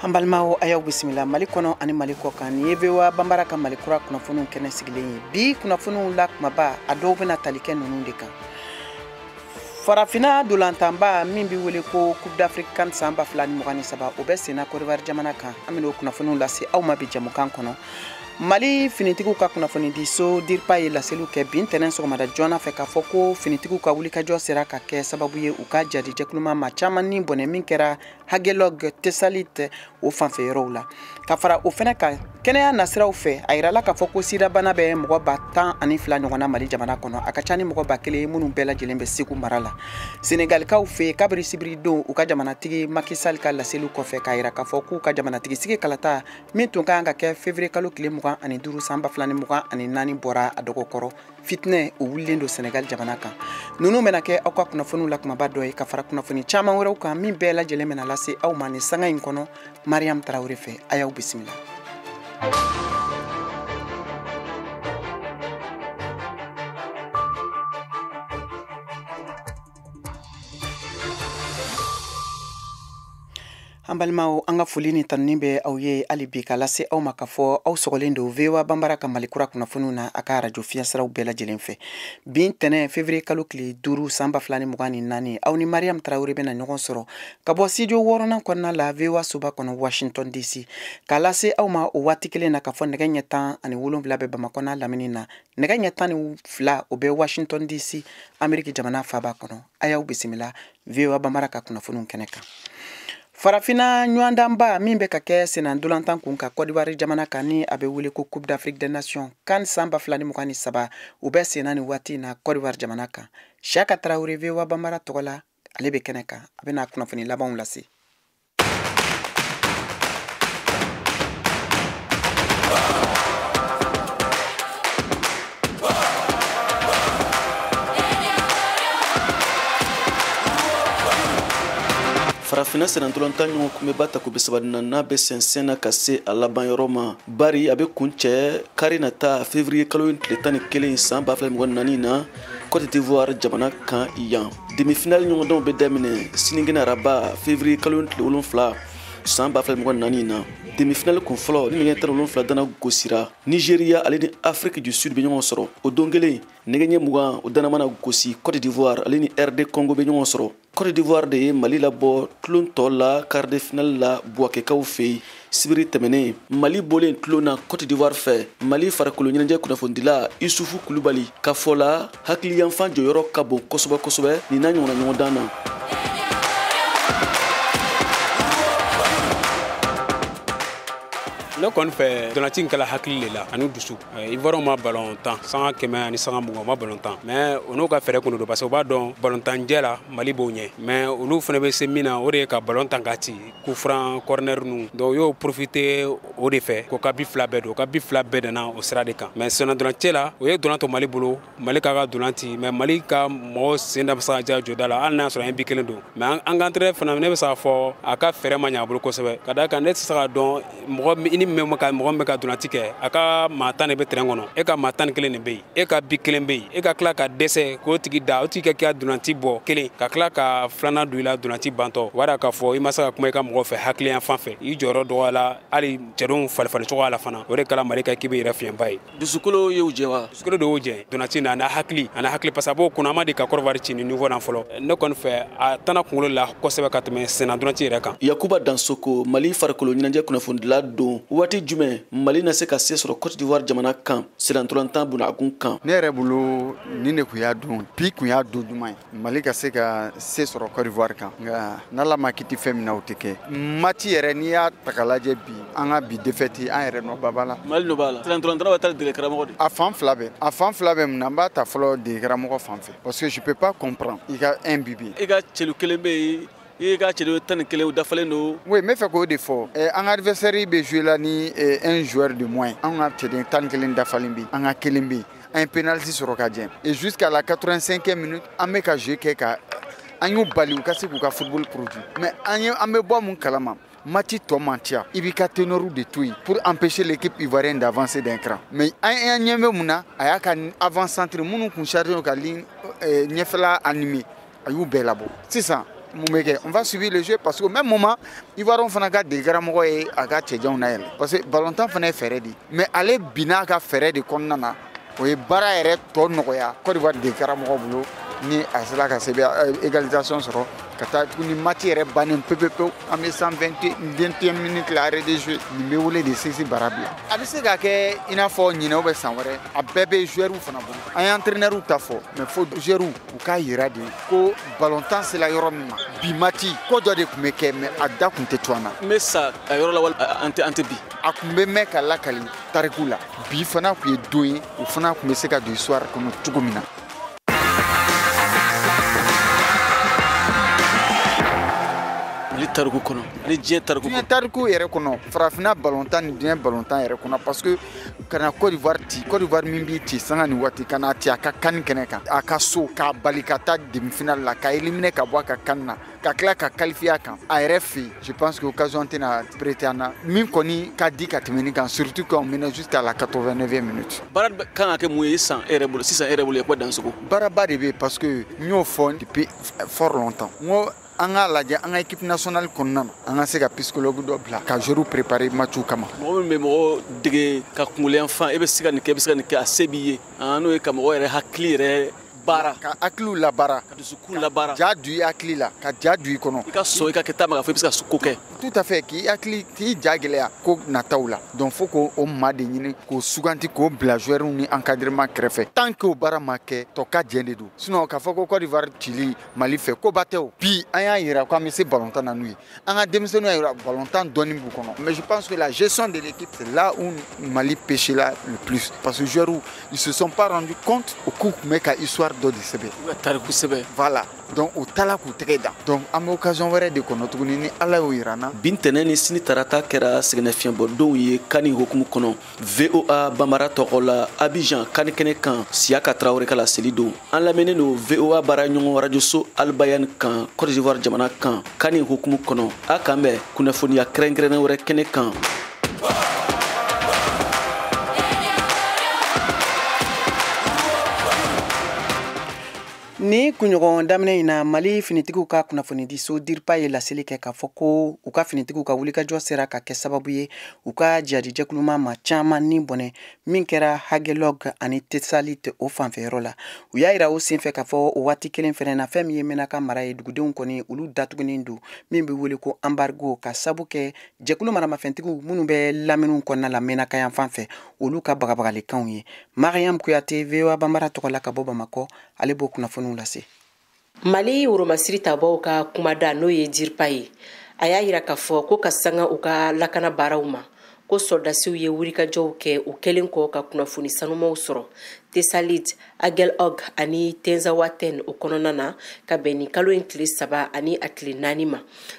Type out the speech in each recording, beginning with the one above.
An balimaw, a y'aw bisimila Mali kɔnɔ ani Mali kɔ kan. Nin ye VOA Banbara ka Mali kura kunnafoniw kɛnɛ sigilen ye. Bi kunnafoniw la kumaba, a dɔw bɛna tali kɛ ninnu de kan: Farafinna dolantanba min bɛ wele ko Coupe d'Afrique CAN san 2023, o bɛ senna Côte d'Ivoire jamana kan. An bɛna o kunnafoniw lase aw ma bi jamukan kɔnɔ. Mali finitigiw ka kunnafonidiso DIRPA ye laseliw kɛ bi ntɛnɛn sɔgɔmada joona fɛ k'a fɔ ko finitigiw ka wulikajɔ sera ka kɛ sababu ye u ka jadijɛkuluma maa caman ni bɔnɛ min kɛra Aguelhok, Tessalit o fanfɛ yɔrɔw la. Ka fara o fɛnɛ kan, kɛnɛya nasiraw fɛ, a yirala k'a fɔ ko sidabana bɛ mɔgɔ 12,000 ɲɔgɔn na Mali jamana kɔnɔ. A ka ca ni mɔgɔ 1000 ye minnu bɛɛ lajɛlen bɛ Segu mara la. Senegalikaw fɛ, kabiri sibiri don u ka jamanatigi Macky Sall ka laseliw kɔfɛ k'a yira k'a fɔ k'u ka jamanatigi sigi kalata min tun ka kan ka kɛ février kalo tile 25 san 2024 bɔra a dɔgɔkɔrɔ, fitinɛ o wulilen don Senegal jamana kan. Ninnu bɛna kɛ aw ka kunnafoniw la kumaba dɔ ye, ka fara kunnafoni caman wɛrɛw kan min bɛɛ lajɛlen bɛna lase aw ma nin sanga in kɔnɔ Mariam Tarawele fɛ. A y'aw bisimila. An balimaw, an ka foli ni tanuni bɛ aw ye hali bi ka lase aw ma k'a fɔ aw sɔgɔlen don VOA Banbara ka Mali kura kunnafoniw na a ka arajo fiɲɛsiraw bɛɛ lajɛlen fɛ. Bi ntɛnɛn, février kalo tile 5 san 2024, aw ni Mariam Tarawele bɛna ɲɔgɔn sɔrɔ ka bɔ studio 6nan kɔnɔna la VOA soba kɔnɔ Washington DC, k'a lase aw ma o waati kelen na k'a fɔ nɛgɛ ɲɛ 17 bɛ Bamakɔ n'a lamini na, nɛgɛ ɲɛ 12 o bɛ Washington DC, Amérique jamana faaba kɔnɔ. A y'aw bisimila VOA Banbara ka kunnafoniw kɛnɛ kan. Farafinna ɲɔgɔndanba min bɛ ka kɛ senna ntolantan kun kan Côte d'Ivoire jamana kan, ni a bɛ wele ko Coupe d'Afrique des Nations CAN san 2023, u bɛ senna nin waati in na Côte d'Ivoire jamana kan. Siaka Tarawele, VOA Banbara tɔgɔ la, ale bɛ kɛnɛ kan, a bɛna kunnafoni labanw lase. Farafinna sennantolatan ɲɔgɔn kunbɛba tako 34nan bɛ sɛnsɛn na ka se a laban yɔrɔ ma, bari a bɛ kun cɛ kari nata février kalo tile 11 san 2024 na Côte d'Ivoire jamana kan yan. Demi-finale ɲɔgɔndanw bɛ daminɛ sinikɛnɛ araba, février kalo tile 7 san 2024 na. Demi-finale kun fɔlɔ ni nɛgɛ 17 dana gosira, Nigeria ale ni Afrique du Sud bɛ ɲɔgɔn sɔrɔ. O don kelen, nɛgɛ ɲɛ 20 o dana mana gosi, Côte d'Ivoire ale ni RD Congo bɛ ɲɔgɔn sɔrɔ. Côte d'Ivoire de ye Mali labɔ tulon tɔ la quart de finale la Buwakɛkaw fɛ yen sibiri tɛmɛnen. Mali bɔlen tulon na Côte d'Ivoire fɛ, Mali farikolo ɲɛnajɛ kunnafonidila Isufu Kulubali ka fɔ la, hakiliyanfan jɔyɔrɔ ka bon kosɛbɛ kosɛbɛ nin n'a ɲɔgɔnna ɲɔgɔndan na. Ne kɔni fɛ, ntolanci in kɛla hakili de la ani dusu. Ivoiriyɛnw ma balon tan sanga 100 ani sanga 20, ma balon tan, mais o n'u ka fɛɛrɛ kun don, parce que u b'a dɔn balon tan jɛ la Mali b'o ɲɛ, mais olu fana bɛ se min na, o de ye ka balon tan ka ci coup franc, corner ninnu. Donc u y'o profiter o de fɛ k'o ka but 2 bɛɛ don, o ka but 2 bɛɛ nana o sira de kan. Mais senna ntolanci la, o ye dolan to Mali bolo, Mali k'a ka dolan ci, mais Mali ka mɔgɔw sen da bɛ se ka ja jɔda la, hali n'a y'a sɔrɔ an ye but 1 don. Mais an ka entraîneur fana, ne bɛ se k'a fɔ a ka fɛɛrɛ ma ɲɛ a bolo kosɛbɛ, ka d'a kan ne tɛ se k'a dɔn mɔgɔ i ni min bɛ ka mɔgɔ min bɛ ka dolanci kɛ, a ka maa 10 de bɛ terrain kɔnɔ, e ka maa 11 de bɛ yen, e ka but 1 bɛ yen, e ka tila ka dɛsɛ k'o tigi da, o tigi ka k'i ka dolanci bɔ kelen, ka tila ka filanan don i la dolanci bantɔ, o b'a yira k'a fɔ i ma se ka kuma i ka mɔgɔ fɛ hakili yan fan fɛ, i jɔyɔrɔ dɔgɔyala, hali cɛdenw falifali cogoya la fana, o de kɛra Mali ka équipe yɛrɛ fiɲɛba ye. Dusukolo y'o jɛ wa? Dusukolo de y'o jɛ dolanci na, a n'a hakili, parce que a b'o kunna, a ma deli ka Côte d'Ivoire ci nin niveau na fɔlɔ. Ne kɔni fɛ, a tana kunkolo la kosɛbɛ ka tɛmɛ senna dolanci yɛrɛ kan. Yakuba Dansoko, Mali farikolo ɲɛnajɛ kunnafonidila don. Waati jumɛn Mali na se ka se sɔrɔ Côte d'Ivoire jamana kan sennantolatan bunakun kan? Ne yɛrɛ bolo, nin de kun y'a don bi, kun y'a don duman ye Mali ka se ka se sɔrɔ Côte d'Ivoire kan, nka n'Ala ma kiti fɛn min na, o tɛ kɛ. Match yɛrɛ, n'i y'a ta k'a lajɛ bi, an ka bi défaite, an yɛrɛ nɔ ba b'a la. Mali nɔ b'a la, sennantolatan bɛ taa dege karamɔgɔ de. A fan fila bɛɛ. Mun na? N b'a ta fɔlɔ dege karamɔgɔ fan fɛ, parce que je peux pas comprendre i ka un but bɛ yen. I ka celu kelen bɛ yen, i ka cɛden 11 u dafalen don. Oui, n bɛ fɛ k'o de fɔ. An ka adversaire bɛ jouer la ni un joueur de moins, an ka cɛden 11 dafalen bɛ yen, an ka kelen bɛ yen, an ye penalty sɔrɔ ka jɛ, et jusqu'à la 85e minute an bɛ ka jouer kɛ ka an y'u bali u ka se k'u ka football produit. Mais an ye an bɛ bɔ mun kalama, match tɔ man ca, i b'i ka ténor de to yen pour empêcher l'équipe ivoirienne d'avancer d'un cran. Mais an ɲɛ bɛ mun na? A y'a ka avant centre minnu kun chargé ka ligne ɲɛfɛla animer, a y'u bɛɛ labɔ sisan. Mun bɛ kɛ? On va subir le jeu parce que au même moment Ivoirien fana ka dege karamɔgɔ ye a ka cɛjanw nayɛlɛ, parce que ballon-tan fana ye fɛɛrɛ de ye, mais ale binna a ka fɛɛrɛ de kɔnɔna na, o ye baara yɛrɛ tɔ nɔgɔya Côte d'Ivoire dege karamɔgɔ bolo, ni a sera ka sɛbɛn égalisation sɔrɔ ka taa tuguni match yɛrɛ bannen pewu pewu. An bɛ 121 minutes la, arrêt de jeu. Nin bɛ wele de sisi bara bila. A bɛ se ka kɛ i n'a fɔ ɲinɛ ou bɛ san wɛrɛ, a bɛɛ bɛ joueurs fana bolo. An ye entraîneurs ta fɔ, mais fo joueurs u k'a yira de ko ballon-tan sera yɔrɔ min ma bi, match ko dɔ de tun bɛ kɛ, mais a da tun tɛ to an na. N bɛ sa a yɔrɔ la wali an tɛ bi. A tun bɛ mɛn ka lakali tariku la. Bi fana tun ye don ye, o fana tun bɛ se ka don histoire kɔnɔ cogo min na. Mali tariku kɔnɔ ani diɲɛ tariku kɔnɔ. Diɲɛ tariku yɛrɛ kɔnɔ, farafinna balontan ni diɲɛ balontan yɛrɛ kɔnɔ, parce que ka na Côte d'Ivoire ci, Côte d'Ivoire min b'i ci sanga ni waati, ka na ci a ka CAN kɛnɛ kan, a ka so, k'a bali ka taa demi-finale la, k'a éliminer ka bɔ a ka CAN na, ka tila ka qualifier a kan a yɛrɛ fɛ yen. Je pense que occasion tɛna prêter an na min kɔni ka di ka tɛmɛ nin kan, surtout qu'on mène jusqu'à la 89e minute. Baara kan ka kɛ mun ye sisan e yɛrɛ bolo, sisan e yɛrɛ bolo Yakuba Dansogo? Baaraba de bɛ yen, parce que n y'o fɔ depuis fort longtemps, n ko an k'a lajɛ an ka équipe nationale kɔnɔna na, an ka se ka psychologue dɔ bila ka joueurs préparer match kama. Mɔgɔ min bɛ mɔgɔ dege ka kunkolo yanfan, e bɛ se ka nin kɛ, e bɛ se ka nin kɛ, a se b'i ye, n'o ye ka mɔgɔ yɛrɛ hakili yɛrɛ baara, ka hakiliw labaara, ka dusukun labaara, ja don i hakili la, ka ja don i kɔnɔ, i ka sɔn i ka kɛ ta ma k'a fɔ i bɛ se ka ko kɛ. Tout à fait, k'i hakili k'i ja gɛlɛya ko nataw la. Donc fo k'o maa de ɲini k'o suganti k'o bila joueurs ni encadrement kɛrɛfɛ. Tant que o baara ma kɛ, tɔ ka jɛ de don. Sinon k'a fɔ ko Côte d'Ivoire cili Mali fɛ, koba tɛ o. Bi an y'a yira k'an bɛ se ballon-tan na n'u ye, an ka denmisɛnninw y'a yira ballon-tan dɔɔni b'u kɔnɔ, mais je pense que la gestion de l'équipe, c'est là où Mali pêchait là le plus, parce que joueurs, ils se sont pas rendu compte o k'u tun bɛ ka histoire dɔ de sɛbɛn, tariku sɛbɛn. Voilà, donc u taala k'u tɛgɛ da. Donc an bɛ occasion wɛrɛ de kɔnɔ tuguni ni Ala y'o yira an na. Bi ntɛnɛn ni sini tarata kɛra sɛgɛnnafiɲɛbɔdonw ye CAN hukumu kɔnɔ. VOA Bambara tɔgɔ la, Abidjan CAN kɛnɛ kan, Siyaka Tarawele ka laseli don. An lamɛnnen don VOA baara ɲɔgɔn rajoso Albayan kan, Côte d'Ivoire jamana kan, CAN hukumu kɔnɔ. A kan bɛn kunnafoniya kɛrɛnkɛrɛnnen wɛrɛ kɛnɛ kan. Ni kunɲɔgɔn daminɛ in na, Mali finitigiw ka kunnafonidiso DIRPA ye laseli kɛ k'a fɔ ko u ka finitigiw ka wulikajɔ sera ka kɛ sababu ye u ka jihadijɛkuluma ma caman ni bɔnɛ min kɛra Aguelhok ani Tessalit o fanfɛyɔrɔ la. U y'a yira o senfɛ k'a fɔ o waati kelen fɛnɛ na, fɛn min ye Menaka mara ye, dugudenw kɔni olu datugunen don min bɛ wele ko embargo, ka sabu kɛ jɛkulu maramafɛntigiw minnu bɛ laminiw kɔnɔna la Menaka yan fan fɛ, olu ka bagabagalikanw ye. Mariam Kuyate, VOA Bambara tɔgɔ la ka bɔ Bamakɔ, ale b'o kunnafoniw lase. Mali woromasiri tabaw ka kumada n'o ye DIRPA ye, a y'a yira k'a fɔ ko ka sanga u ka lakana baaraw ma, ko sɔrɔdasiw ye wulikajɔw kɛ u kɛlen kɔ ka kunnafoni sanumaw sɔrɔ Tessalit, Aguelhok ani Tinzaouaten o kɔnɔna na ka bɛn ni kalo in tile 3 ani a tile 4 ma.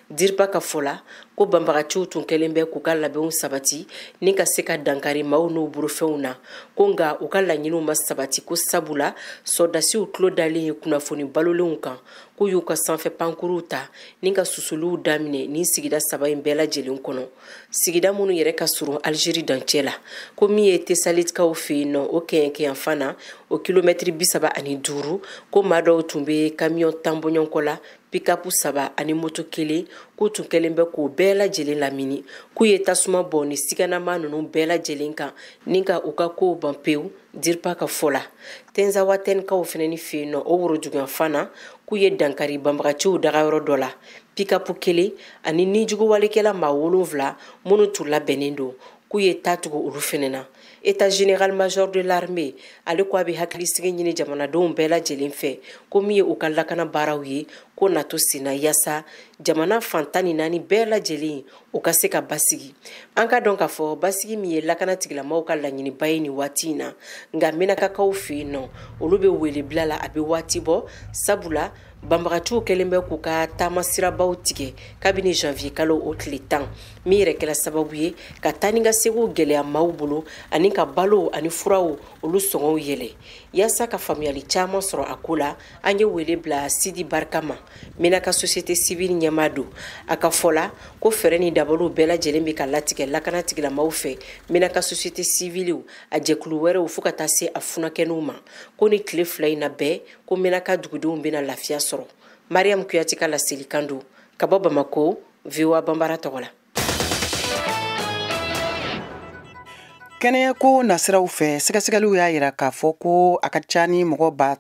DIRPA ka fɔ la ko banbagaciw tun kɛlen bɛ k'u ka labɛnw sabati ni ka se ka dankari maaw n'u bolofɛnw na, ko nka u ka laɲiniw ma sabati, ko sabula sɔrɔdasiw tulo dalen ye kunnafoni balolenw kan, k'u y'u ka sanfɛ pankuruw ta ni ka susuliw daminɛ nin sigida 3 in bɛɛ lajɛlen kɔnɔ, sigida minnu yɛrɛ ka surun Algérie dancɛ la. Ko min ye Tessalitkaw fɛ yen nɔ, o kɛɲɛkɛyanfan na, o kilomɛtiri 35, ko maa dɔw tun bɛ kamiyɔn 10 bɔɲɔgɔnkɔ la, pikapu 3 ani moto 1, k'u tun kɛlen bɛ k'o bɛɛ lajɛlen lamini, k'u ye tasuma bɔn ni siganama ninnu bɛɛ lajɛlen kan ni ka u ka kow ban pewu. DIRPA ka fɔ la, Tinzaouatenkaw fɛnɛ ni fɛ yen nɔ, o worojuguyanfan na, k'u ye dankari banbagaciw dagayɔrɔ dɔ la, pikapu 1 ani nijuguwalekɛla maa 7 minnu tun labɛnnen don, k'u ye taa tugu olu fɛnɛ na. État général major de l'armée ale ko a bɛ hakilisigi ɲini jamanadenw bɛɛ lajɛlen fɛ, ko min ye u ka lakana baaraw ye, ko nato senna yaasa jamana fan 14 bɛɛ lajɛlen u ka se ka basigi. An ka dɔn k'a fɔ basigi min ye lakana tigilamaw ka laɲiniba ye nin waati in na, nka Menakakaw fɛ yen nɔ, olu bɛ wele bila la a bɛ waati bɔ, sabula banbagaciw kɛlen bɛ k'u ka taama sirabaw tigɛ kabini janvier kalo o tile 10, min yɛrɛ kɛra sababu ye ka taa ni ka seginw gɛlɛya maaw bolo ani ka balo ani furaw olu sɔngɔw yɛlɛ. Yaasa ka faamuyali caman sɔrɔ a ko la, an ye wele bila Sidi Barika ma, Menaka société civile ɲɛmaa don. A ka fɔ la ko fɛɛrɛ ni dabaliw bɛɛ lajɛlen bɛ ka latigɛ lakana tigilamaw fɛ, Menaka société civile a jɛkulu wɛrɛw fo ka taa se a furakɛniw ma, ko ni tile 2 in na bɛɛ ko Menaka dugudenw bɛna lafiya sɔrɔ. Mariam Kuyate ka laselikan don ka bɔ Bamako, VOA Banbara tɔgɔ la. Kɛnɛyako nasiraw fɛ, sɛgɛsɛgɛliw y'a yira k'a fɔ ko a ka ca ni mɔgɔ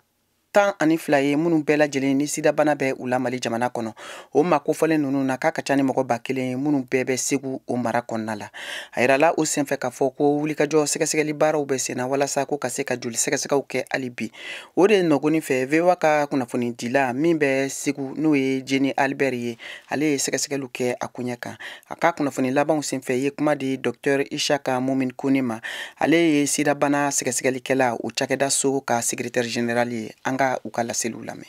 12,000 ye minnu bɛɛ lajɛlen ni sidabana bɛ u la Mali jamana kɔnɔ. O maa kofɔlen ninnu na, k'a ka ca ni mɔgɔ 1000 ye minnu bɛɛ bɛ Segu o mara kɔnɔna la. A yirala o senfɛ k'a fɔ ko wulikajɔ sɛgɛsɛgɛli baaraw bɛ senna walasa ko ka se ka joli sɛgɛsɛgɛw kɛ hali bi. O de nɔgɔni fɛ, VOA ka kunnafonidila min bɛ Segu, n'o ye Jeni Albert ye, ale ye sɛgɛsɛgɛliw kɛ a koɲɛ kan. A ka kunnafoni labanw senfɛ ye kuma di Dr Ishaka Mumin Kone ma. Ale ye sidabana sɛgɛsɛgɛlikɛla o cakɛda so ka secrétaire général ye. An ka u ka laseliw lamɛn.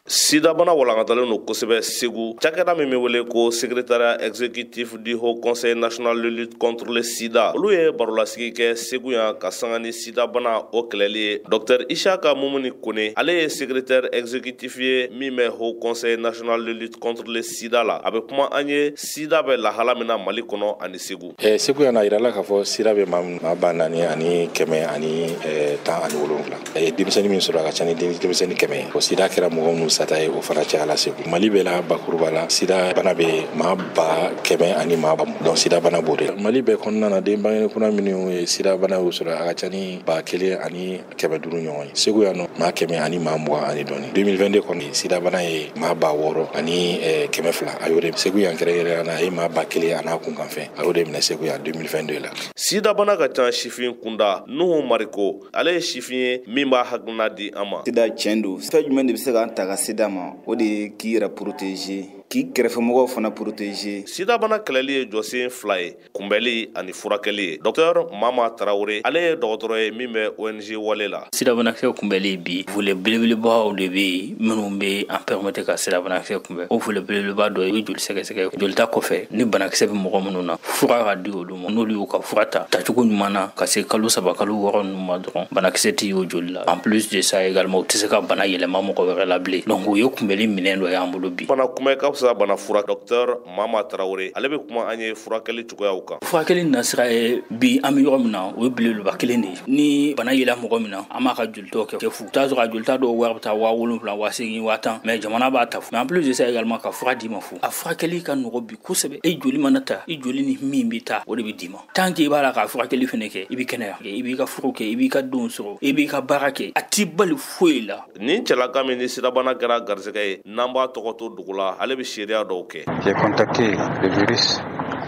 Sidabana walankatalen don kosɛbɛ Segu. Cakɛda min bɛ wele ko secrétariat exécutif du Haut Conseil national de lutte contre le sida, olu ye barolasigi kɛ Segu yan ka sanga ni sidabana o kɛlɛli ye. Dr Ishaka Mumuni Kone, ale ye secrétaire exécutif ye min bɛ Haut Conseil national de lutte contre le sida la. A bɛ kuma an ye sida bɛ lahala min na Mali kɔnɔ ani Segu. Segu yan, a yirala k'a fɔ sida bɛ maa 4117. Denmisɛnnin min sɔrɔ, a ka ca ni denmisɛnnin 100 ye. O sida kɛra mɔgɔ minnu sata ye, o fana cayala Segu. Mali bɛɛ la, bakuruba la, sida bana bɛ maa 100,000 ani maa donc sida bana b'o de Mali bɛɛ kɔnɔna na. Den bangenen kura minnu ye sida bana y'o sɔrɔ, a ka ca ni 1500 ɲɔgɔn ye. Segu yan nɔ, maa 100 ani maa 20 ani dɔɔni. 2022 kɔni, sida bana ye maa 6200, a y'o de Segu yan. Kɛrɛnkɛrɛnnenya la, a ye maa 1000 a n'a kunkanfɛn, a y'o de minɛ Segu yan 2022 la. Sida bana ka ca sifin kunda. Nuhu Mariko, ale ye sifin ye min b'a hakilina di an ma. Sida tiɲɛ don. Fɛn jumɛn de bɛ se k'an ta ka sida ma? O de ye k'i yɛrɛ protéger, k'i kɛrɛfɛmɔgɔw fana protéger. Sidabana kɛlɛli ye jɔsen fila ye, kunbɛli ani furakɛli ye. Docteur Mama Tarawele, ale ye dɔgɔtɔrɔ ye min bɛ ONG Wale la. Sidabanakisɛ kunbɛli, bi volet belebelebaw de bɛ yen minnu bɛ an permettre ka sidabanakisɛ kunbɛn. O volet belebeleba dɔ ye, i bɛ joli sɛgɛsɛgɛ. Jolita kɔfɛ, ni banakisɛ bɛ mɔgɔ minnu na, fura ka di olu ma. N'olu y'u ka fura ta tacogo ɲuman na, ka se kalo 3, kalo 6 ninnu ma dɔrɔn, banakisɛ tɛ y'o joli la. En plus de ça également, u tɛ se ka bana yɛlɛma mɔgɔ wɛrɛ la bilen. Donc o ye kunbɛli minɛn dɔ y'an bolo bi. Bana kunbɛn ka fisa bana fura. Docteur Mama Tarawele, ale bɛ kuma an ye furakɛli cogoyaw kan. Furakɛli nasira ye, bi an bɛ yɔrɔ min na, o ye belebeleba kelen de ye. Ni bana yela mɔgɔ min na, an b'a ka jolitaw kɛ fu. T'a sɔrɔ a jolita dɔw wari bɛ taa 7000, 8000, 10,000, mais jamana b'a ta fu. Mais en plus de ça également, ka fura d'i ma fu. A furakɛli ka nɔgɔ bi kosɛbɛ. E joli mana ta, i joli ni min bɛ taa, o de bɛ d'i ma. Tant que i b'a la ka furakɛli fɛnɛ kɛ, i bɛ kɛnɛya, i b'i ka furu kɛ, i b'i ka denw sɔrɔ, i b'i ka baara kɛ, a t'i bali foyi la. Nin cɛlaka min ni sidabana kɛra garisɛgɛ ye, n'an b'a tɔgɔ to dugu la, ale bɛ seereya dɔw kɛ. J'ai contacté le virus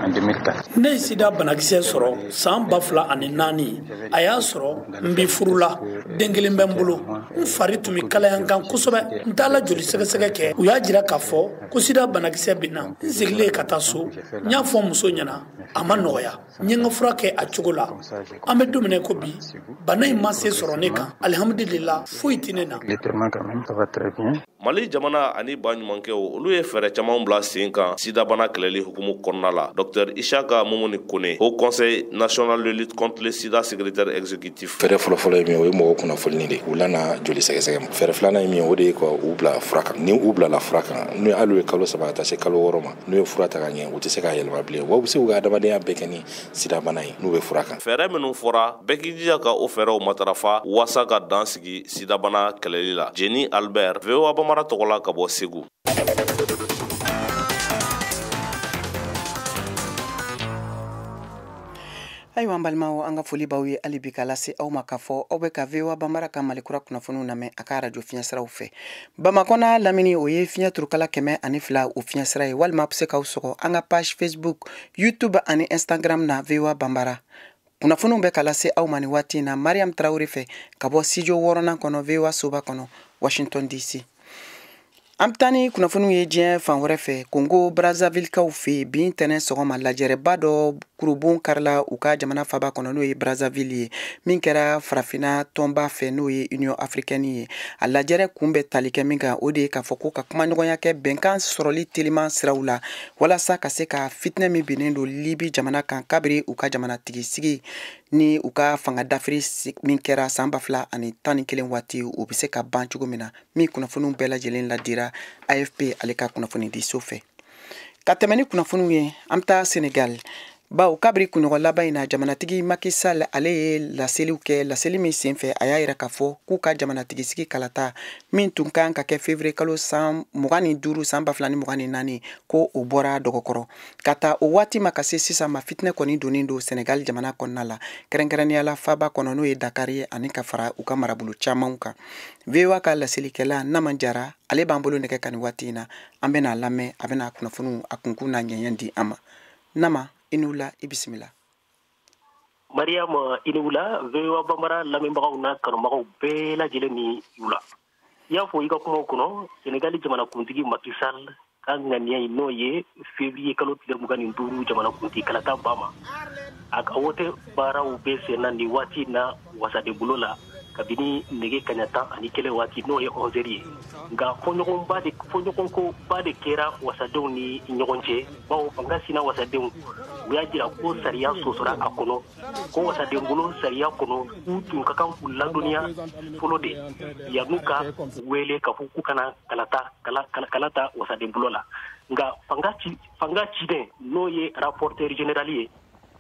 en 2004. Ne ye sida banakisɛ sɔrɔ san 2004. A y'a sɔrɔ n bi furu la, den kelen bɛ n bolo. N fari tun bɛ kalaya n kan kosɛbɛ. N taala joli sɛgɛsɛgɛ kɛ, u y'a jira k'a fɔ ko sida banakisɛ bɛ n na. N seginnen ka taa so, n y'a fɔ muso ɲɛna, a ma nɔgɔya. N ye n ka fura kɛ a cogo la. An bɛ don min na ko bi, bana in ma se sɔrɔ ne kan. Alihamudulila, foyi tɛ ne na. Mali jamana ani baɲumankɛw, olu ye fɛɛrɛ caman bila sen kan sidabana kɛlɛli hukumu kɔnɔna la. Dr Ishaka Mumuni Kone, Haut Conseil national de lutte contre le sida secrétaire exécutif. Fɛɛrɛ fɔlɔfɔlɔ ye min ye, o ye mɔgɔw kunnafoni de u lana joli sɛgɛsɛgɛ ma. Fɛɛrɛ filanan ye min ye, o de ye ka u bila fura kan. Ni u bilala fura kan, n'u hali ye kalo 3 ka taa se kalo 6 ma, n'u ye fura ta ka ɲɛ, u tɛ se k'a yɛlɛma bilen. Wa u bɛ se k'u ka adamadenya bɛɛ kɛ ni sidabana ye n'u bɛ fura kan. Fɛɛrɛ minnu fɔra, bɛɛ k'i jija ka o fɛɛrɛw matarafa walasa ka dan sigi sidabana kɛlɛli la. Jeni Albert, VOA Bambara tɔgɔ la ka bɔ Segu. Ayiwa, an balimaw, an ka foli b'aw ye hali bi k'a lase aw ma k'a fɔ aw bɛ ka VOA Bambara ka Malikura kunnafoniw lamɛn a ka arajo fiɲɛsiraw fɛ. Bamakɔ n'a lamini, o ye fiɲɛ turukala 102 o fiɲɛsira ye, walima a bɛ se k'aw sɔgɔ an ka page Facebook, YouTube ani Instagram na, VOA Bambara. Kunnafoniw bɛ ka lase aw ma nin waati in na Mariam Tarawele fɛ ka bɔ studio 6nan kɔnɔ, VOA soba kɔnɔ, Washington DC. An bɛ taa ni kunnafoniw ye diɲɛ fan wɛrɛ fɛ. Kongo Brazzavillekaw fɛ yen, bi ntɛnɛn sɔgɔma, lajɛrɛba dɔ kurubon karila u ka jamana faba kɔnɔ, n'o ye Brazzaville ye, min kɛra farafinna tɔnba fɛ, n'o ye Union africaine ye. A lajɛrɛ kun bɛ tali kɛ min kan, o de ye k'a fɔ ko ka kumaɲɔgɔnya kɛ bɛnkan sɔrɔli teliman siraw la, walasa ka se ka fitinɛ min binnen don Libi jamana kan kabiri u ka jamanatigi sigi ni u ka fanga dafiri min kɛra san 2011 waati, o bɛ se ka ban cogo min na. Min kunnafoniw bɛɛ lajɛlen ladira AFP ale ka kunnafoni di so fɛ. Ka tɛmɛ ni kunnafoniw ye, an bɛ taa Senegal. Bawo kabiri kunɲɔgɔn laban in na, jamanatigi Macky Sall, ale ye laseliw kɛ. Laseli min senfɛ, a y'a yira k'a fɔ k'u ka jamanatigi sigi kalata min tun kan ka kɛ février kalo san 25 san 2024, ko o bɔra dɔgɔkɔrɔ. Ka taa o waati ma ka se sisan ma, fitinɛ kɔni donnen don Senegal jamana kɔnɔna la, kɛrɛnkɛrɛnnenya la faba kɔnɔ, n'o ye Dakar ye, ani ka fara u ka marabolo camanw kan. VOA ka laselikɛla Nama Jara, ale b'an bolo nɛgɛ kan nin waati in na. An bɛna lamɛn, a bɛna kunnafoniw a kunkun n'a ɲɛɲɛ di an ma. Nama, i ni wula, i bisimila. Mariam, i ni wula. VOA Bambara lamɛnbagaw n'a kanubagaw bɛɛ lajɛlen ni wula. I y'a fɔ i ka kumaw kɔnɔ, Senegali jamanakuntigi Macky Sall ka ŋaniya in, n'o ye février kalo tile 25 jamanakuntigi kalata ba ma, a ka wote baaraw bɛ sen na nin waati in na wasadenbolo la kabini nɛgɛ kaɲa 11 waati, n'o ye 11 ye. Nka fɔɲɔgɔnba de, fɔɲɔgɔnkoba de kɛra wasadenw ni ɲɔgɔn cɛ, bawo fanga sina wasadenw, u y'a jira ko sariya sɔsɔra a kɔnɔ, ko wasadenbolo sariya kɔnɔ, k'u tun ka kan k'u ladɔnniya fɔlɔ de yan'u ka wele k'a fɔ k'u kana kalata wasadenbolo la. Nka fanga ciden, n'o ye rapporteur général ye,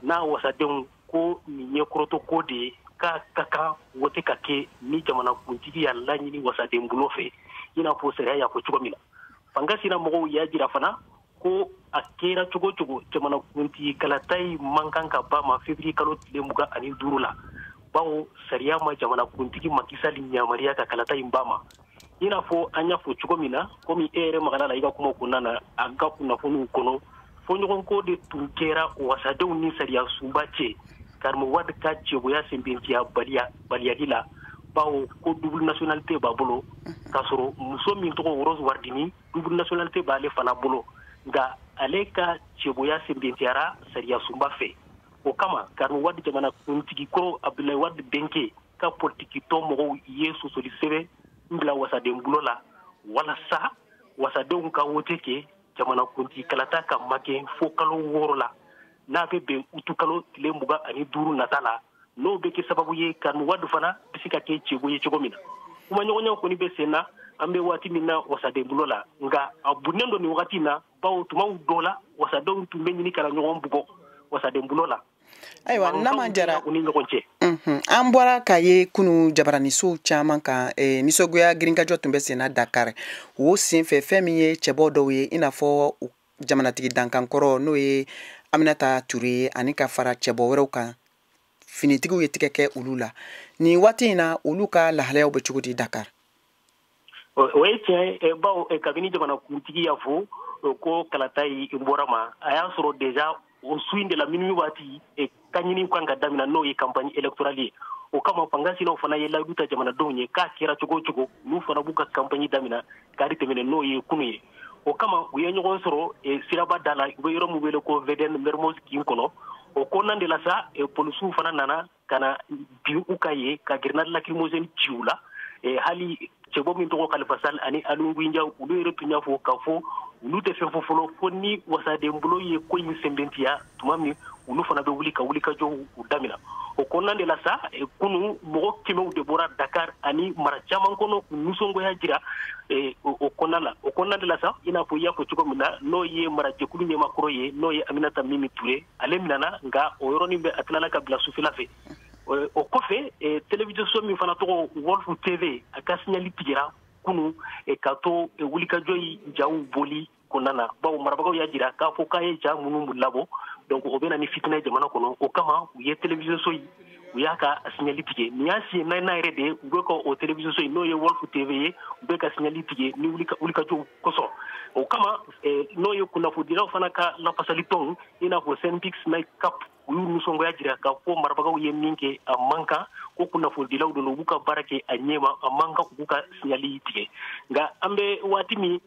n'a wasadenw ko nin ye kɔrɔtɔ ko de ye, k'a ka kan wote ka kɛ ni jamanakuntigi y'a laɲini wasaden bolo fɛ, i n'a fɔ sariya y'a fɔ cogo min na. Fanga sina mɔgɔw y'a jira fana ko a kɛra cogo cogo, jamanakuntigi kalata in man kan ka ba ma février kalo tile 25 la, bawo sariya ma jamanakuntigi Macky Sall yamaruya ka kalata in ba ma. I n'a fɔ an y'a fɔ cogo min na, komi e yɛrɛ magara la i ka kuma kɔnɔna na, a ka kunnafoniw kɔnɔ, fɔɲɔgɔnko de tun kɛra wasadenw ni sariya sunba cɛ Karim Wade ka cɛboya senbentiya baliya baliyali la, bawo ko double nationalité b'a bolo, k'a sɔrɔ muso min tɔgɔ Rose Wardini, double nationalité b'ale fana bolo. Nka ale ka cɛboya senbentiyara sariya sunba fɛ. O kama, Karim Wade, jamana kuntigi kɔrɔ Abdoulaye Wade denkɛ, ka politiki tɔn mɔgɔw ye sɔsɔli sɛbɛn n bila wasaden bulo la walasa wasadenw ka wote kɛ jamanakuntigi kalata ka magɛn fo kalo 6 la, n'a bɛ bɛn utu kalo tile 25 nata la. N'o bɛ kɛ sababu ye, Karim Wade fana bɛ se ka kɛ cɛbo ye cogo min na. Kumaɲɔgɔnya kɔni bɛ sen na an bɛ waati min na wasaden bulo la, nka a bunnen don nin wagati in na, bawo tumaw dɔ la, wasadenw tun bɛ ɲini ka na ɲɔgɔn bugɔ wasaden bulo la. Ayiwa, Nama Jara, u ni ɲɔgɔn cɛ. An bɔra k'a ye kunu jabaranisow caman kan, nisɔngoya girinkajɔ tun bɛ senna Dakar. O senfɛ, fɛn min ye cɛbɔ dɔw ye, i n'a fɔ jamanatigi dankankɔrɔ, n'o ye Aminata Ture ye, ani ka fara cɛbɔ wɛrɛw kan, finitigiw ye tigɛ kɛ olu la. Nin waati in na, olu ka lahalayaw bɛ cogo di Dakar? O ye tiɲɛ, bawo kabini jamanakuntigi y'a fɔ ko kalata yi bɔra ma, a y'a sɔrɔ déjà o su in de la, minuit waati, ka ɲini kan ka daminɛ, n'o ye campagne électorale ye. O kama, fanga sinaw fana ye layidu ta jamanadenw ye k'a kɛra cogo o cogo, n'u fana b'u ka campagne daminɛ kari tɛmɛnen, n'o ye kunu ye. O kama, u ye ɲɔgɔn sɔrɔ siraba da la, u bɛ yɔrɔ min wele ko VDN Mermoz kin kɔnɔ. O kɔnɔna de la sa, polisiw fana nana ka na bin u ka ye ka grenade lacrymogène ci u la. Hali cɛbɔ min tɔgɔ Khalifa Sall ani Aliou Ndiaye, olu yɛrɛ tun y'a fɔ k'a fɔ olu tɛ fɛn fɔ fɔlɔ fo ni wasaden bolo ye ko in sɛnbɛntiya tuma min, olu fana bɛ wuli ka wulikajɔw daminɛ. O kɔnɔna de la sa, kunu mɔgɔ kɛmɛw de bɔra Dakar ani mara caman kɔnɔ k'u nisɔngoya jira o kɔnɔna la. O kɔnɔna de la sa, i n'a fɔ i y'a fɔ cogo min na, n'o ye marajɛkulu ɲɛmakɔrɔ ye, n'o ye Aminata Mimi Ture, ale minɛna, nka o yɔrɔnin bɛɛ a tilala ka bila sufɛla fɛ. O kɔfɛ, télévision so min fana tɔgɔ Walf TV, a ka signal tigɛra kunu ka to wulikajɔ in jaw boli kɔnɔna na, bawo marabagaw y'a jira k'a fɔ k'a ye ja minnu labɔ, donc o bɛ na ni fitinɛ jamana kɔnɔ. O kama, u ye télévision so in, u y'a ka signal tigɛ. Nin y'a siɲɛ naaninan yɛrɛ de ye u bɛ ka o télévision so in, n'o ye Walf TV ye, u bɛ ka signal tigɛ ni wulikajɔw kosɔn. O kama, n'o ye kunnafonidilaw fana ka lafasali tɔnw, i n'a fɔ SYNPICS SNAICAP, u y'u nisɔngoya jira k'a fɔ marabagaw ye min kɛ, a man kan, ko kunnafonidilaw don, u b'u ka baara kɛ a ɲɛma, a man kan u k'u ka signal tigɛ. Nka an bɛ waati min,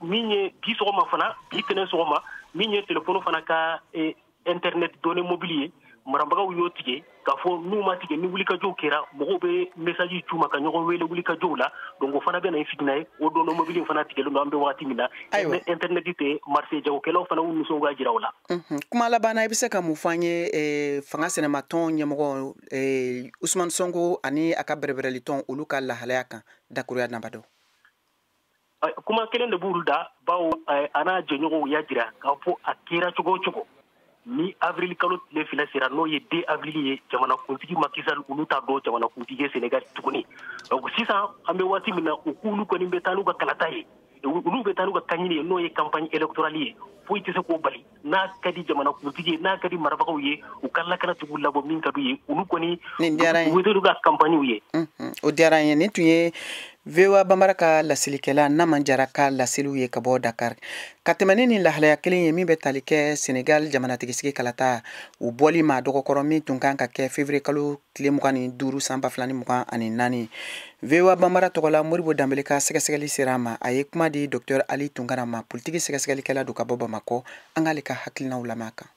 min ye bi sɔgɔma fana, bi tɛnɛn sɔgɔma, min ye telefɔni fana ka internet données mobile ye, marabagaw y'o tigɛ k'a fɔ n'u ma tigɛ, ni wulikajɔw kɛra, mɔgɔw bɛ message c'u ma ka ɲɔgɔn wele wulikajɔw la, donc o fana bɛ na ni fitinɛ ye. O données mobile fana tigɛlen don. An bɛ wagati min na, internet tɛ marché, jagokɛlaw fana y'u nisɔngoya jira o la. Kuma laban na, i bɛ se ka mun fɔ an ye fanga sɛnɛmatɔn ɲɛmɔgɔ Ousmane Sonko ani a ka bɛrɛbɛrɛlitɔn, olu ka lahalaya kan, dakuruya damadɔ? Kuma kelen de b'olu da, bawo a n'a jɛɲɔgɔnw y'a jira k'a fɔ a kɛra cogo o cogo, Ni avril kalo tile 2 sera, n'o ye 2 avril ye, jamanakuntigi Macky Sall, olu t'a dɔn jamanakuntigi ye Sénégal tuguni. Donc sisan an bɛ waati min na, u k'olu kɔni bɛ taa n'u ka kalata ye, olu bɛ taa n'u ka kaɲini ye, n'o ye campagne électorale ye. Foyi tɛ se k'o bali. N'a ka di jamanakuntigi ye, n'a ka di marabagaw ye, u ka lakanatigiw labɔ min ka d'u ye, olu kɔni Nin diyara n ye. U bɛ ka campagne ye. O diyara n ye. Nin tun ye VOA Bambara ka lasilikɛla Naman Jara ka laseliw ye ka bɔ Dakar. Ka tɛmɛ ni nin lahalaya kelen ye min bɛ tali kɛ Senegal jamanatigisigi kalata o bɔli ma dɔgɔkɔrɔ, min tun kan ka kɛ février kalo tile 25 san 2024. VOA Bambara tɔgɔla, Moribo Danbele ka sɛgɛsɛgɛli sera a ma. A ye kuma di Docteur Ali Tunkara ma, politiki sɛgɛsɛgɛlikɛla don ka bɔ Bamakɔ. An k'ale ka hakilinaw lamɛn a kan.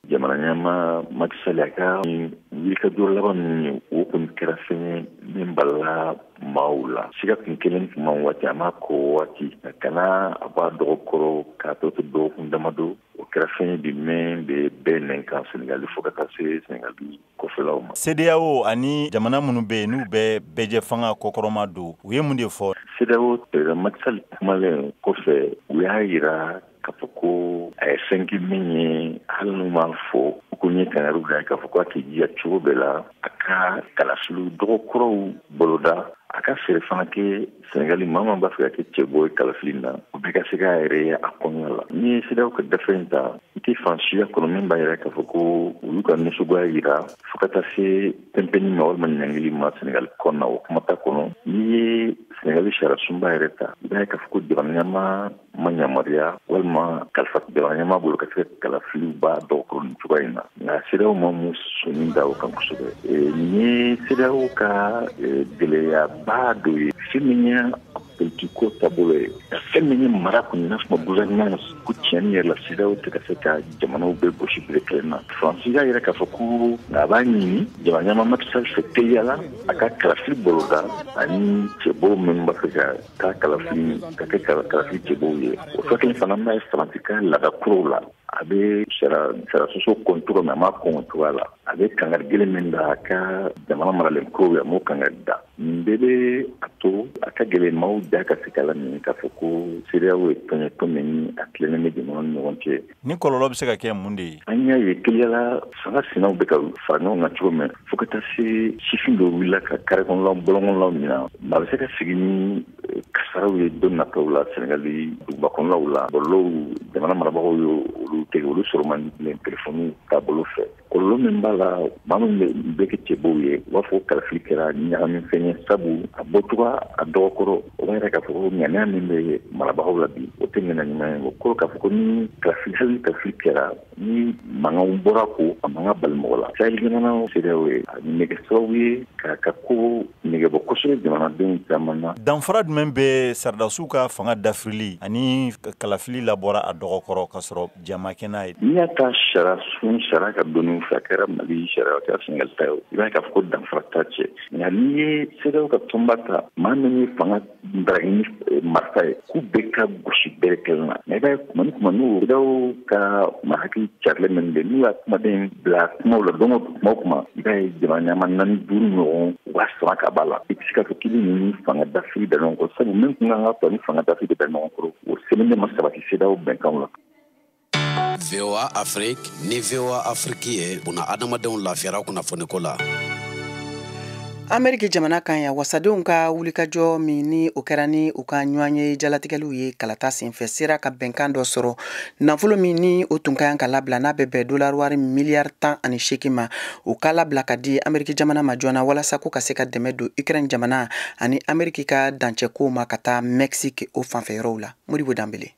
Jamana ɲɛma Macky Sall, a ka wulikajɔ laban min ye, o kɔni kɛra fɛn ye min balala maaw la. Siga kun kelen tun ma waati a ma ko waati a kana a b'a dɔgɔkɔrɔ k'a tɔ to dɔgɔkun damadɔ. O kɛra fɛn ye bi min bɛ bɛɛ nɛn kan Senegali, fo ka taa se Senegali kɔfɛlaw ma. CEDEAO ani jamana minnu bɛ yen, n'u bɛ bɛɛjɛ fanga kɔkɔrɔma don, u ye mun de fɔ? CEDEAO, président Macky Sall kumalen kɔfɛ, u y'a yira k'a fɔ ko a ye fɛn kɛ min ye, hali n'u m'a fɔ ko n ye kangari da ye k'a fɔ ko a k'i jija cogo bɛɛ la a ka kalafiliw dɔgɔkɔrɔw boloda, a ka fɛɛrɛ fana kɛ Senegali maa min b'a fɛ ka kɛ cɛbɔ ye kalafili na, o bɛɛ ka se k'a yɛrɛ ye a kɔnɔna la. N'i ye CEDEAO ka gafe in ta, i tɛ fan siya kɔnɔ min b'a yira k'a fɔ ko olu ka nisɔngoya yira fo ka taa se pɛnpɛnni ma walima ɲangili ma Senegali kɔnɔna, o kuma t'a kɔnɔ. N'i ye Senegali sariya sunba yɛrɛ ta, i b'a ye k'a fɔ ko jamana ɲɛmaa ma yamaruya walima kalifa jamana ɲɛmaa bolo ka se ka kalafiliw b'a dɔgɔkɔrɔ nin cogoya in na. Nka CEDEAO ma mun sɔnni da o kan kosɛbɛ. Nin ye CEDEAO ka gɛlɛyaba dɔ ye, fɛn min ye politiko taabolo ye, ka fɛn min ye mara kun, i n'a fɔ gouvernement ko tiɲɛni yɛrɛ la, CEDEAO tɛ ka se ka jamanaw bɛɛ gosi bere kelen na. Faransi y'a yira k'a fɔ ko a b'a ɲini jamana ɲɛmaa Macky Sall fɛ teliya la a ka kalafili boloda ani cɛbɔw minnu b'a fɛ ka taa kalafili ka kɛ kalafili cɛbɔw ye. O furakɛli fana n'a ye Faransi ka laada kuraw la, a bɛ sariya sɔsɔ kɔn cogo min, a m'a kɔn o cogoya la. A bɛ kangari gɛlɛn min da a ka jamana maralen kuraw ye, a m'o kangari da. Nin bɛɛ bɛ a to a ka gɛlɛn maaw da ka se k'a laminɛ k'a fɔ ko CEDEAO ye tɔn ye, tɔn min a tilennen bɛ jamanaw ni ɲɔgɔn cɛ. Ni kɔlɔlɔ bɛ se ka kɛ mun de ye? An y'a ye teliyala fanga sinaw bɛ ka fara ɲɔgɔn kan cogo min, fo ka taa se sifin dɔw wulila ka kare kɔnɔlaw, bɔlɔn kɔnɔlaw minɛ. Maa bɛ se ka sigi ni kasaraw ye don nataw la Senegali duguba kɔnɔlaw la. Bɔlɔlɔw, jamana marabagaw ye olu tigɛ, olu sɔrɔ man di bilen telefɔniw taabolo fɛ. Kɔlɔlɔ min b'a la, maa min bɛ kɛ cɛbɔw ye, u b'a fɔ kalafili kɛra ɲagami fɛn ye, sabu a bɔcogo a dɔgɔkɔrɔ, o b'a yira k'a fɔ ko ŋaniya min bɛ marabagaw la bi, o tɛ ŋaniya ɲuman ye. O kɔrɔ k'a fɔ ko ni kalafili, hali ni kalafili kɛra, ni mankanw bɔra ko a mankan bali mɔgɔ la, Sahel jamanaw CEDEAO ye a bɛ kɛ sababu ye k'a ka ko nɛgɛbɔ kosɛbɛ jamanadenw caman na. Danfara jumɛn bɛ sɔrɔdasiw ka fanga dafirili ani kalafili labɔra a dɔgɔkɔrɔ ka sɔrɔ jama kɛ n'a ye? N'i y'a ta sariya sun, sariya ka dɔnni fɛ, a kɛra Mali sariya, a kɛra Senegal ta ye, i b'a ye k'a fɔ ko danfara t'a cɛ. Nka n'i ye CEDEAO ka tɔnba ta, maa min ye fanga daraki ni marifa ye, k'u bɛɛ ka gosi bɛrɛ kelen na. Nka i b'a ye kuma ni kuma, n'u CEDEAO ka maa hakili carilen min bɛ, n'u y'a kumaden bila kumaw la don o don, kuma o kuma, i b'a ye jamana ɲɛmaa 4 5 ɲɔgɔn u b'a sama ka b'a la. I tɛ se k'a fɔ k'i bɛ nin fanga dafiri da ɲɔgɔn kɔrɔ, sabu min kun kan ka to ni fanga dafiri bɛ da ɲɔgɔn kɔrɔ, o sɛbɛnnen ma sabati CEDEAO bɛnkanw la. VOA Afrique ni VOA Afrique ye buna adamadenw lafiyara kunnafoniko la. Ameriki jamana kan yan, wasadenw ka wulikajɔ min ni o kɛra ni u ka ɲɔgɔn ye jalatigɛliw ye kalata senfɛ, sera ka bɛnkan dɔ sɔrɔ. Nafolo min ni o tun ka kan ka labila, n'a bɛ bɛn dollar wari miliyari 18 ma, o ka labila ka di Ameriki jamana ma joona walasa ko ka se ka dɛmɛ don Ukraine jamana ani Ameriki ka dancɛkow ma ka taa Mexique o fanfɛ yɔrɔw la. Modibo Danbele.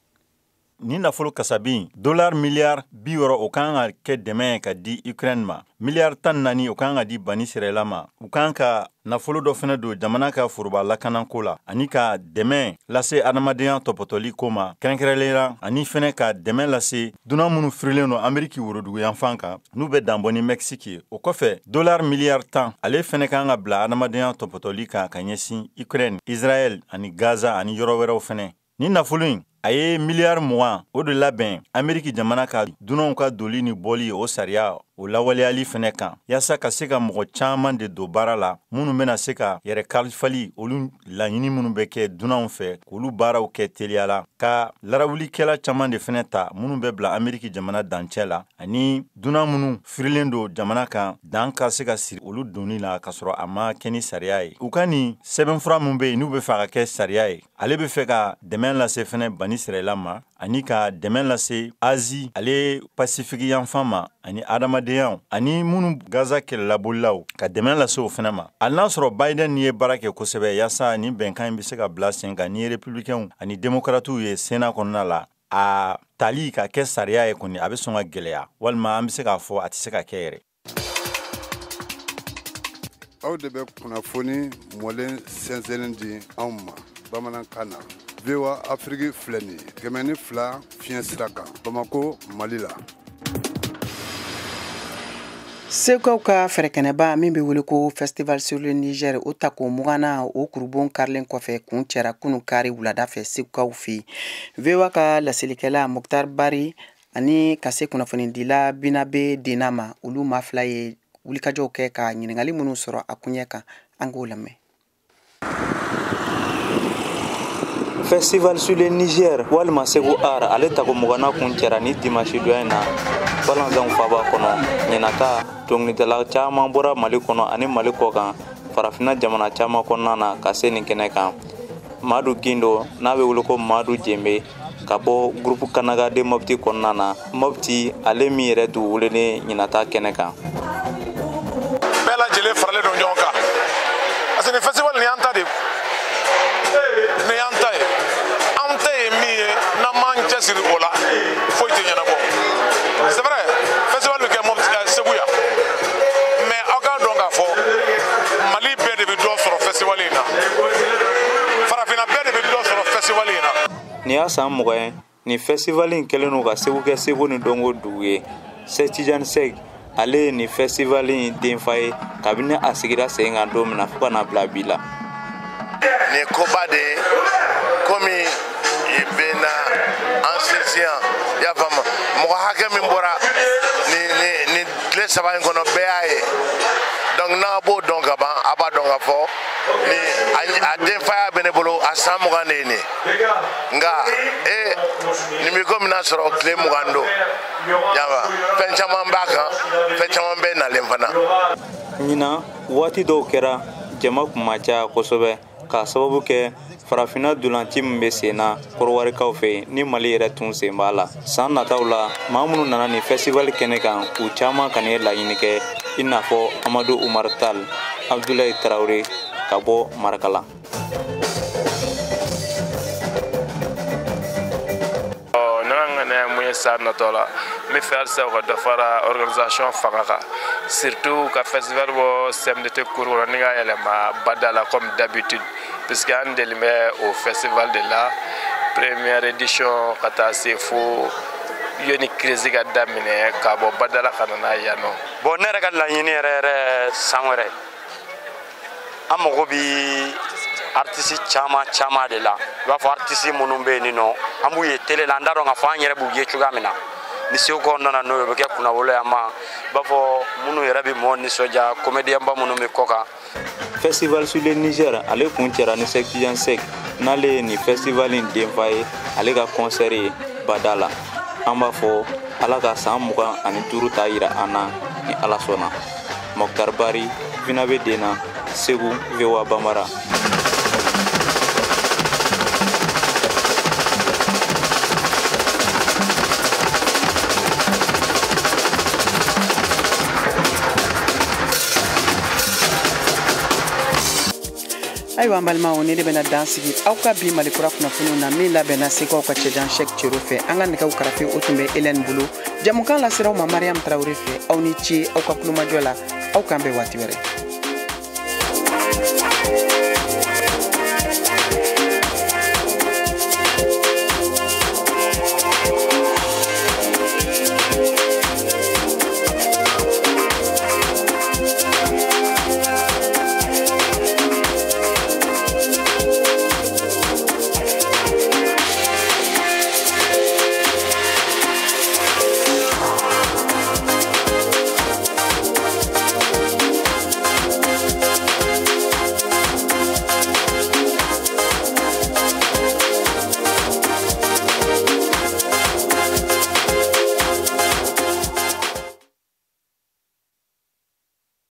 Ni nafolo kasabi dollar miliyari 60, o kan ka kɛ dɛmɛ ka di Ukraine ma. Miliyari 14, o kan ka di Bani Sirɛla ma. U kan ka nafolo dɔ fana don jamana ka foroba lakanako la, ani ka dɛmɛ lase adamadenya tɔpɔtɔli ko ma kɛrɛnkɛrɛnlenya, ani fɛnɛ ka dɛmɛ lase dunan minnu firilen don Ameriki woroduguyanfan kan, n'u bɛ danbɔ ni Mexique ye. O kɔfɛ, dollar miliyari 10, ale fɛnɛ kan ka bila adamadenya tɔpɔtɔli kan ka ɲɛsin Ukraine, Israël ani Gaza ani yɔrɔ wɛrɛw fɛnɛ. Ni nafolo in, a ye miliyari 20 o de labɛn Ameriki jamana ka dunanw ka doli ni bɔli, o sariya. o lawaleyali fɛnɛ kan, yaasa ka se ka mɔgɔ caman de don baara la minnu bɛna se ka yɛrɛ kalifali olu laɲini minnu bɛ kɛ dunanw fɛ k'olu baaraw kɛ teliya la, ka larawulikɛla caman de fɛnɛ ta minnu bɛ bila Ameriki jamana dancɛ la, ani dunan minnu firilen don jamana kan dan ka se ka siri olu donni la k'a sɔrɔ a ma kɛ ni sariya ye. U ka nin sɛbɛnfura min bɛ yen n'u bɛ fɛ ka kɛ sariya ye, ale bɛ fɛ ka dɛmɛ lase fɛnɛ Bani Sirayila ma, ani ka dɛmɛ lase Azi ale Pasifiki yanfan ma, ani adamadenya ani minnu Gaza kɛlɛlabolilaw ka dɛmɛ lase o fɛnɛ ma. Hali n'a sɔrɔ Biden ye baara kɛ kosɛbɛ yaasa ni bɛnkan in bɛ se ka bila sen kan ni républicains ani démocrates ye Sénat kɔnɔna la, a tali ka kɛ sariya ye kɔni a bɛ sɔn ka gɛlɛya, walima an bɛ se k'a fɔ a tɛ se ka kɛ yɛrɛ. Aw de bɛ kunnafoni mɔlen sɛnsɛnnen di anw ma bamanankan na. VOA Afrique filɛ nin ye 102 fiɲɛ sira kan Bamako, Mali la. Segukaw ka fɛrɛkɛnɛba min bɛ wele ko Festival sur le Niger, o tako 20nan o kurubon karilen kɔfɛ kun cɛra kunun kari wulada fɛ Segukaw fɛ yen. VOA ka laselikɛla Moctar Barry ani ka se kunnafonidila Binabe Dena ma, olu maa fila ye wulikajɔw kɛ ka ɲininkali minnu sɔrɔ a koɲɛ kan, an k'o lamɛn. Festival sur le Niger walima Segu Art ale tako 20nan kun cɛra ni dimanche donya in na Balanzan faba kɔnɔ. Ɲinata dɔnkilidala caman bɔra Mali kɔnɔ ani Mali kɔ kan, farafinna jamana caman kɔnɔna na ka se nin kɛnɛ kan. Madu Gindo n'a bɛ wele ko Madu Jenbe ka bɔ groupe Kanaga de Mopti kɔnɔna na, Mopti ale min yɛrɛ dugu welelen ɲinata kɛnɛ kan. Bɛɛ lajɛlen faralen don ɲɔgɔn kan parce que nin festival nin y'an ta de ye, nin y'an ta ye, an ta ye min ye n'an m'an cɛsiri o la foyi tɛ ɲɛnabɔ. C'est vrai, festival bɛ kɛ Mopti Segu yan, mais aw k'a dɔn k'a fɔ Mali bɛɛ de bɛ dɔ sɔrɔ festival in na, farafinna bɛɛ de bɛ dɔ sɔrɔ festival in na. Nin y'a san 20 ye nin festival in kɛlen don ka Segu kɛ seko ni dɔnko dugu ye. Sɛki Tijani Sɛki ale ye nin festival in denfa ye kabini a sigira sen kan don min na fo ka n'a bila bi la. Nin koba de ye komi bɛ na an sinsin yan, i y'a faamu, mɔgɔ hakɛ min bɔra nin tile 3 in kɔnɔ bɛɛ y'a ye, donc n'a b'o dɔn ka ban, a b'a dɔn ka fɔ ni a denfaya bɛ ne bolo a san 20 de ye nin ye, nka nin bɛ komi n'a sɔrɔ tile 20 don, y'a fɛn caman b'a kan, fɛn caman bɛ nalen fana. Ɲinan waati dɔw kɛra jama kun ma caya kosɛbɛ k'a sababu kɛ farafinna dolanci min bɛ sen na kɔrɔwarikaw fɛ yen ni Mali yɛrɛ tun sen b'a la. San nataw la maa minnu nana nin festival kɛnɛ kan u caman ka nin laɲini kɛ, i n'a fɔ Amadu Umar Tal, Abdulayi Tarawele ka bɔ Marakala. Ne ka ŋaniya ye mun ye san natɔ la, n bɛ fɛ halisa u ka dɔ fara organisation fanga kan, surtout ka festival bɔ CMDT cour kɔnɔ ni ka yɛlɛma Bada la comme d'habitude, puisque an deli bɛ o festival de la première édition ka taa se fo yanni crise ka daminɛ ka bɔ Bada la ka na n'a ye yan nɔ. Bon, ne yɛrɛ ka laɲini yɛrɛ yɛrɛ san wɛrɛ an mago bi artiste caman caman de la, i b'a fɔ artiste minnu bɛ yen nɔ an b'u ye télé la, an t'a dɔn k'a fɔ an yɛrɛ b'u ye cogoya min na. Ni Segu nana n'o ye o bɛ kɛ kunnawolo ye an ma, i b'a fɔ minnu yɛrɛ bɛ mɔɔ nisɔndiya, comédien ba minnu bɛ kɔ kan. Festival sur le Niger ale kun cɛra ni Sɛki Tijani Sɛki n'ale ye nin festival in denfa ye, ale ka concert ye Bada la. An b'a fɔ Ala ka san 25 ta yira an na ni Ala sɔnna. Moctar Barry, Binabe Dena, Segu, VOA Bambara. Ayiwa an balimaw, ne de bɛna dan sigi aw ka bi Malikura kunnafoniw na min labɛnna Segukaw ka cɛjan Sɛki Cero fɛ. An ka nɛgɛw karafe o tun bɛ Hélène bolo. Jamukan laseraw ma Mariam Tarawele fɛ. Aw ni ce aw ka kulomajɔ la, aw k'an bɛn waati wɛrɛ.